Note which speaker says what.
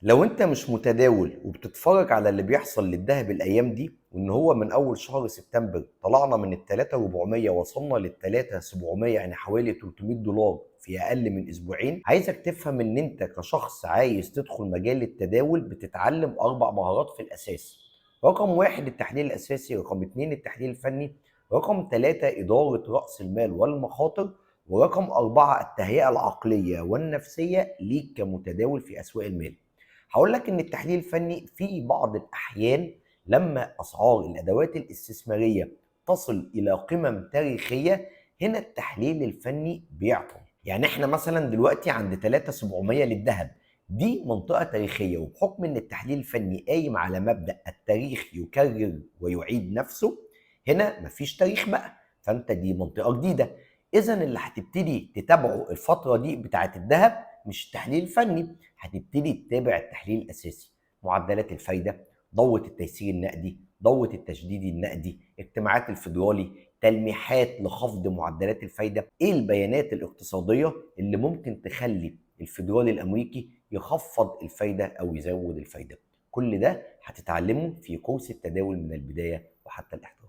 Speaker 1: لو انت مش متداول وبتتفرج على اللي بيحصل للذهب الايام دي، وان هو من اول شهر سبتمبر طلعنا من ال 3400 وصلنا لل 3700، يعني حوالي 300 دولار في اقل من اسبوعين. عايزك تفهم ان انت كشخص عايز تدخل مجال التداول بتتعلم اربع مهارات في الاساس. رقم واحد التحليل الاساسي، رقم اتنين التحليل الفني، رقم ثلاثة إدارة رأس المال والمخاطر، ورقم أربعة التهيئة العقلية والنفسية ليك كمتداول في أسواق المال. هقول لك ان التحليل الفني في بعض الاحيان لما اسعار الادوات الاستثمارية تصل الى قمم تاريخيه، هنا التحليل الفني بيعطل. يعني احنا مثلا دلوقتي عند 3700 للذهب، دي منطقة تاريخيه، وبحكم ان التحليل الفني قايم على مبدا التاريخ يكرر ويعيد نفسه، هنا مفيش تاريخ بقى، فانت دي منطقة جديده. اذا اللي هتبتدي تتابعه الفترة دي بتاعه الذهب مش التحليل الفني، هتبتدي تتابع التحليل الاساسي، معدلات الفايده، ضوء التيسير النقدي، ضوء التشديد النقدي، اجتماعات الفيدرالي، تلميحات لخفض معدلات الفايده، ايه البيانات الاقتصادية اللي ممكن تخلي الفيدرالي الامريكي يخفض الفايدة او يزود الفايدة. كل ده هتتعلمه في كورس التداول من البداية وحتى الاحتراف.